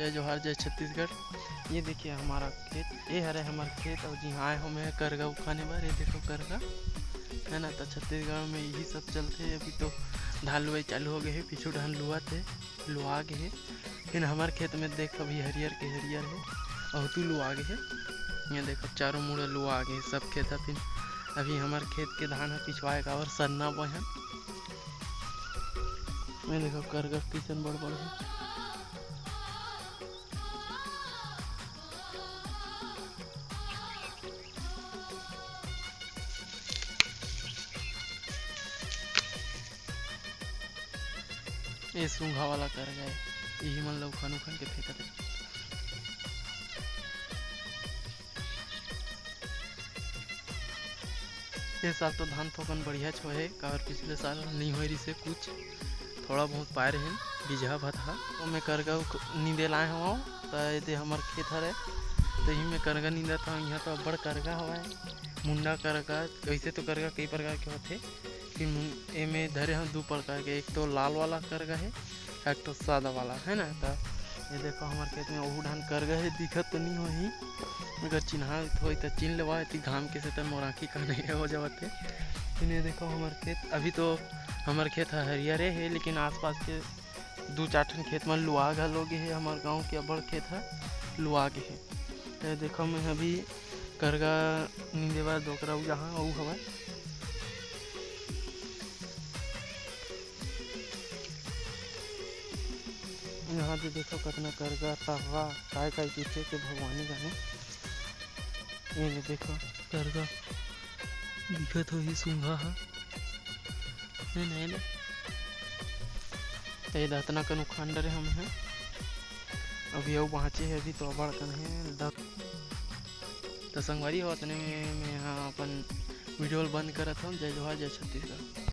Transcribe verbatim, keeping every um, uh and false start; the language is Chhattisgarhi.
जय जोहार, जय छत्तीसगढ़। ये देखिए हमारा खेत, ये हरे हमार खेत। और जी हाँ, आए हो मैं करगा उखाने बर। ये देखो करगा, है ना। तो छत्तीसगढ़ में यही सब चलथे। अभी तो धान लुआई चालू हो गए हे, पीछू धान लुआ थे, लुआ गए हे। फिर हमार खेत में देख, अभी हरियर के हरियर हे, अहतू लुआ गए हे। ये देखो चारों मुड़ा लुआ गए हे सब खेत ह। फिर अभी हमार खेत के धान ह पिछवाए काबर सरना बोए हन। ये देखो करगा किसन बड़ बड़ हे। ए सूंघा वाला करगा हे, इही मन ल उखन उखन के फेंकत हे। ए साल तो धान थोकन बढ़िया होए हे, काबर पिछले साल नई होए रिसे कुछ, थोड़ा बहुत पाए रहेन बीजहा भतहा। तो मैं करगा उख-, नींदे लाए हवं, त एदे हमर खेत हरे, त इही में करगा नींदत हवं। इहाँ तो अब्बड़ करगा हवय, मुंडा करगा, वैसे तो करगा कई प्रकार के होथे, कि मुं-, एमे धरे हवं दू प्रकार के, एक तो लाल वाला करगा हे, एक तो सादा वाला, है ना। त ये देखो हमर खेत में ओहू ढान करगा हे, दिखत तो नहीं होही, अगर चिन्हात होई त चिन्ह लेवा, एती घाम के सेतन मोर आँखी कान हो जावत हे। फिर ये देखो हमर खेत, अभी तो हमर खेत ह हरियरे हे, लेकिन आसपास के दू चार ठन खेत मन लुआ घलो गे हे। हमर गाँव के अब्बड़ खेत ह लुआ गे हे। ये देखो मैं अभी करगा नींदे बर डोकरा जहाँ अऊ हवय। यहाँ दे देखो कतना करगा, तर्रा, काय काय कहिथे के भगवाने जाने। ये दे देखो करगा दिखत होही सूंघा ह। नहीं, नहीं, नहीं। ये दे अतना कन उखान डरे हम हैं। अभी अऊ बाँचे हे, अभी तो अब्बड़ कन हे। दस तो संगवारी हो, अतने में मैं यहाँ अपन वीडियो ल बंद करत हूँ। जय जोहार, जय छत्तीसगढ़।